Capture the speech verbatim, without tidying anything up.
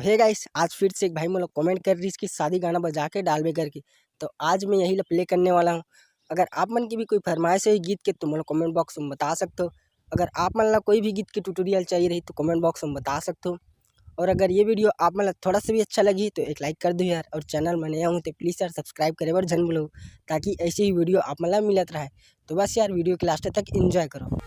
Hey guys, आज फिर से एक भाई मोला कमेंट कर रहिस कि शादी गाना बजा के डालबे करके, तो आज मैं यही ला प्ले करने वाला हूँ। अगर आप मन की भी कोई फरमाइश है गीत के, तो मोला कमेंट बॉक्स में बता सकते हो। अगर आप मन ला कोई भी गीत के ट्यूटोरियल चाहिए रही, तो कमेंट बॉक्स में बता सकते हो। और अगर ये वीडियो आप मन ला थोड़ा सा भी अच्छा लगी, तो एक लाइक कर दो यार, और चैनल में नया हूँ, तो प्लीज़ यार, सब्सक्राइब करे बर झन भूलो, ताकि ऐसे ही वीडियो आप मन ला मिलत रहे। तो बस यार, वीडियो के लास्ट तक एंजॉय करो।